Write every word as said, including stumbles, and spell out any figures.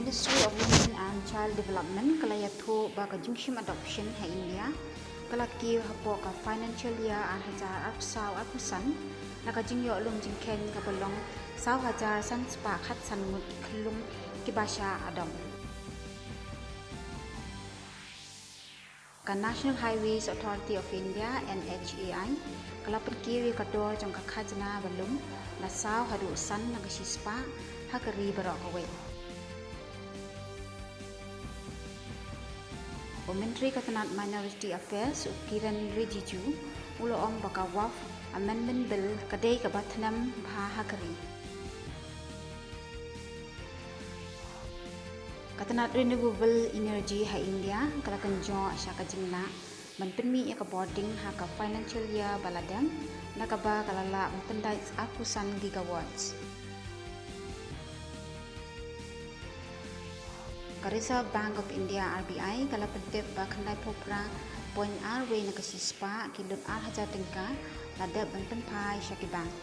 Ministry of Women and Child Development ka la ïathuh ba ka jingshim adoption ha India ka la kiew hapoh ka financial year ar hajar arphew saw arphew san na ka jingïoh lum jingkheiñ kaba long saw hajar san spah khatsan ngut ki khyllung kiba shah adopt. Ka National Highways Authority of India, N H A I, ka la pynkiew ïa ka dor jong ka khajna ba lum na saw haduh san na ka shispah ha ka ri baroh kawei. U Myntri ka tnat Minority Affairs, u Kiren Rijiju, u la ong ba ka Waqf Amendment Bill ka dei kaba tnem bha ha ka ri. Ka tnat Renewable Energy ha India ka la kynjoh sha ka jinglah ban pynmih ïa ka bording ha ka financial year ba la dep, na kaba ka la lah ban pyndait arphew san gigawatts. Ka Reserve Bank of India, R B I, ka la pyntip ba khyndaiphew phra point ar wei na ka shispah ki lut ar hajar tyngka la dep ban pynphai sha ki bank.